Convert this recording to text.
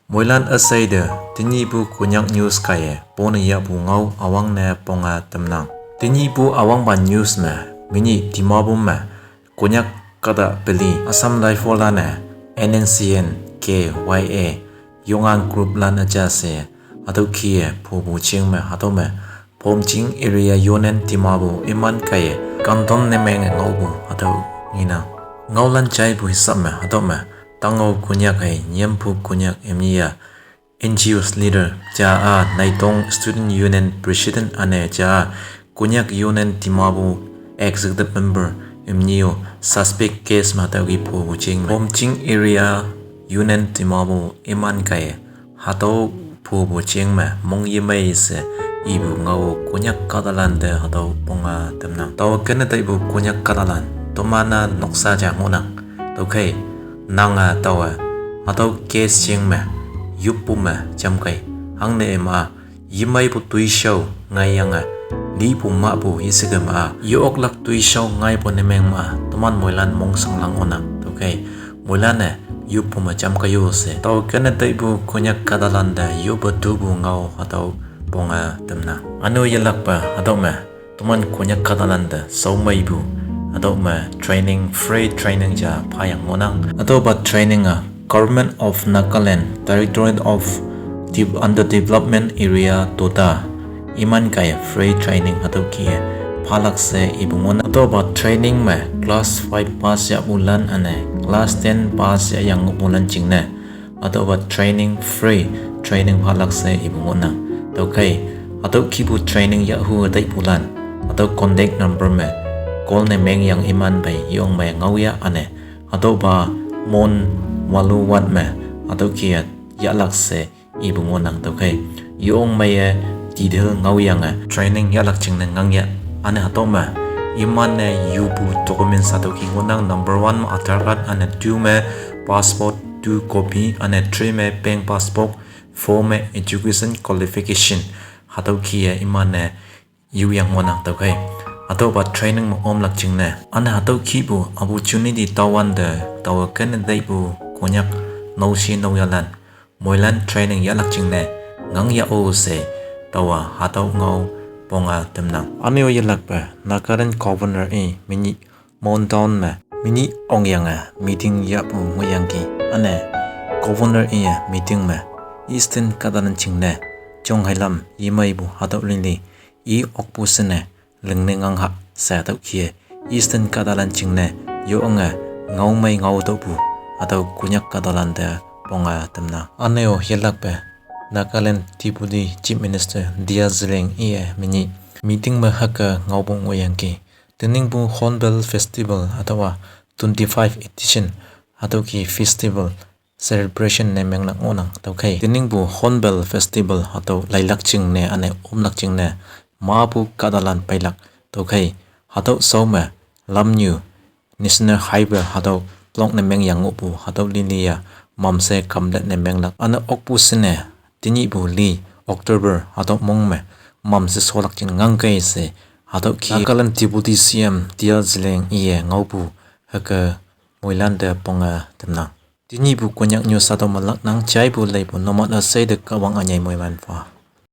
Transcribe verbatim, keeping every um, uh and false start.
Moilan üsheite, tenyihpu Konyak news kaiye pone yahpu ngao üwangne ponge tamnang. Tenyihpu üwangpa news me, menyih Dimapur me Konyak kahta peli Assam Rifles lan-e N N C N K Y A Yongin group lan üja she, hatüo kih-e phopu jing me hatüo me Phomching Area Union Dimapur iman kaiye condemn ne menge ngaopu hatüo ngenang. Ngaolan jaipu hisap me hatüo me Tangao Konyak hei Nyampu Konyak imni-a N G Os leader ja-a Naitong Student Union President üne ja-a Konyak Union Dimapur Executive Member imni-o suspect case me hatüo kih phopu jing me Phomching Area Union Dimapur iman kaiye hatüo phopu jing me mongyemei she ipu ngao Konyak kahtalante hatüo ponge tamnang. Taowe kene taipu Konyak kahtalan, toman-a noksa ja ngohnang. Tüokhei, nange taowe hatüo case jing me yoppu me jamkei, hangne ima yemeipu toishao ngaiyange lipu mahpu yeshike ma-a, ye-oklak toishao ngaipu ne meng ma-a, toman moilan mongshanglang ngohnang. Tüokhei, moilan-e yoppu me jamkei-o she taowe kene taipu Konyak kahtalante yoppe tupu ngao hatüo ponge tamnang. Üne-o yelakpe hatüo me toman Konyak kahtalante shaomeipu hatüo me training, free training ja phayang ngohnang. Hatüopa training-a Government of Nagaland, Directorate of Dev-, Underdevelopment Area, DODA iman kaiye free training hatüo kih-e phalak she ipu ngohnang. Hatüopa training me class five pass yahpulan üne class ten pass yahyange ngohpulan jingne hatüopa training, free training phalak she ipu ngohnang. Tüokhei, hatüo kihpu training yahhu taipulan hatüo contact number me call ne mengyange iman phei yong me ngaoya üne hatüopa Mon Walu Wat me hatüo kih-e yahlak she ipu ngohnang. Tüokhei, yong meiye detail ngaoyange training yahlak jingne ngangya. Üne hatüo me iman-e yupu documents hatüo kih ngohnang: number one me Aadhaar card, üne two me passport two copy, üne three me bank passbook, four me education qualification. Hatüo kih-e iman-e yuyange ngohnang. Tüokhei, hatüopa training me omlak jingne üne hatüo kihpu opportunity taowante taowe kene taipu Konyak naoshe naoyhalan moilan training yahlak jingne ngangyah-o she taowa hatüo ngao ponge tamnang. Üne-o yelakpe Nagaland Governor-e menyih Mon Town me menyih ongyange meeting yahpu ngohyangki. Üne Governor-e meeting me Eastern kahtalan jingne jongheilam yemeipu hatüo lili i okpu shinne lingne ngangha she hatüo kih-e Eastern kahtalan jingne yonge ngaomei ngao tüohpu hatüo Konyak kahtalante ponge tamnang. Üne-o yelakpe Nagaland Deputy Chief Minister D R Zeliang iye menyih meeting me hüke ngaopu ngohyangki. Teningpu Hornbill Festival hatüowa twenty-five edition hatüo kih festival celebration ne menglak ngohnang. Tüokhei, teningpu Hornbill Festival hatüo leilak jingne üne omlak jingne mapu kahtalan peilak. Tüokhei, hatüo shao me lamnyu National Highway hatüo block ne mengyange ngohpu hatüo lili-a mamshe complete ne menglak. Üne okpu shinne tenyihpu li October hatüo mong me mamshe sholak jingne ngangkei she hatüo kih Nagaland Deputy C M D R Zeliang iye ngaopu hüke moilante ponge tamnang. Tenyihpu Konyak news hatüo me laknang. Jaipu leipu numan üsheite Kahwang ünyei moiman pha.